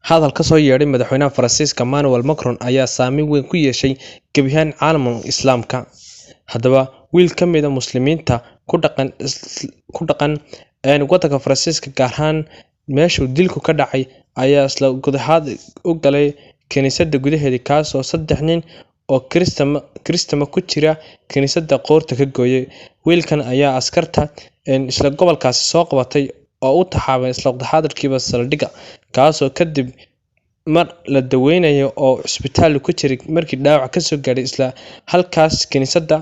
Hadal ka soo yeedhay madaxweynaha Faransiiska Emmanuel Macron ayaa saameyn weyn ku yeeshay gebi ahaan caalamka Islaamka. Haddaba, wiil ka mid ah Muslimiinta ku dhaqan wadanka Faransiiska, gaar ahaan meeshuu dilku ka dhacay, ayaa isla gudahaad u galay kiniisadda gudaheeda, kaasoo saddex nin oo Kiristama ku jira kiniisadda qoorta ka gooyay. Wiilkan ayaa askarta isla gobolkaasi soo qabatay oo u taxaabay isla waqti saldhigga, kaasoo kadib mar la daweynayo oo cisbitaal ku jiray markii dhaawac kasoo gaadhay isla halkaas kiniisadda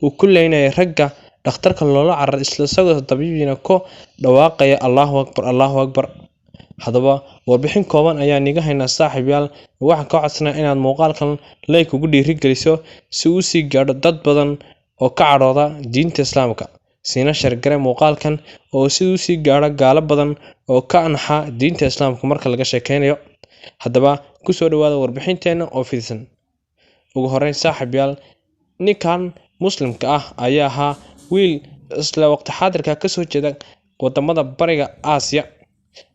uu ku leynayay ragga dhakhtarka loola cararay, isla isagoo dabiibina ku dhawaaqaya "Allahu Akbar, Allahu Akbar." Haddaba, warbixin kooban ayaan iiga haynaa, saaxiibayaal. Waxaan ka codsanaa inaad muuqaalkan like ugu dhiirigeliso si uu sii gaadho dad badan oo ka cadhooda diinta Islaamka, siina share garee muuqaalkan oo si uu sii gaadho gaalo badan oo ka anxa diinta Islaamka marka laga sheekeynayo. Haddaba, kusoo dhawaada warbixinteena oo fidsan. Ugu horeyn, saaxiibayaal, ninkan Muslimka ah ayaa ahaa wiil isla waqti xaadirka kasoo jeeda wadamada Bariga Aasiya.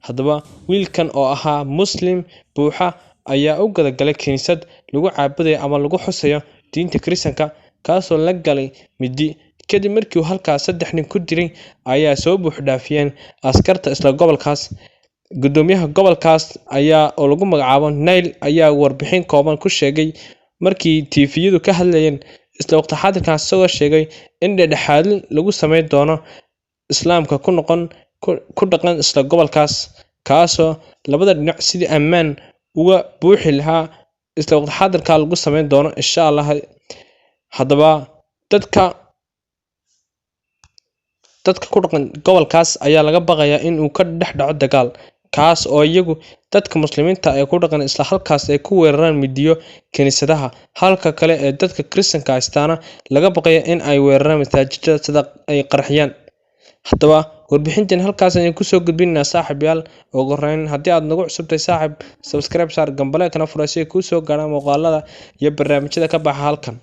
Haddaba, wiilkan oo ahaa Muslim buuxa ayaa u gudagalay kiniisad lagu caabudayo ama lagu xusayo diinta Kiristaanka, kaasoo la galay mindi. Kadib markii uu halkaas saddex nin ku dilay, ayaa soo buux dhaafiyeen askarta isla gobolkaas. Gudoomiyaha gobolkaas ayaa oo lagu magacaabo Nail ayaa warbixin kooban ku sheegay markii TV-yadu ka hadlayeen isla waqti xaadirkaas, isagoo sheegay in dhexdhexaadin lagu sameyn doono Islaamka ku noqon ku dhaqan isla gobolkaas, kaasoo labada dhinac sidii ammaan uga buuxi lahaa isla waqti xaadirka lagu sameyn doono, insha Allah. Haddaba, dadka ku dhaqan gobolkaas ayaa laga baqayaa in uu ka dhex dhaco dagaal, kaas oo iyagu dadka Muslimiinta ee ku dhaqan isla halkaas ay ku weeraraan midiyo kiniisadaha, halka kale ee dadka Kiristaanka haystaana laga baqayo in ay weeraraan masaajidada sida ay qarxiyaan. Haddaba, warbixintan halkaas ayaan kusoo gudbinaynaa, saaxiibayaal. Ugu horeyn, haddii aad nagu cusubtahay, saaxiib, subscribe saar, gambaleelkana fura si ay kuu soo gaadhaan muuqaalada iyo barnaamijyada ka baxa halkan.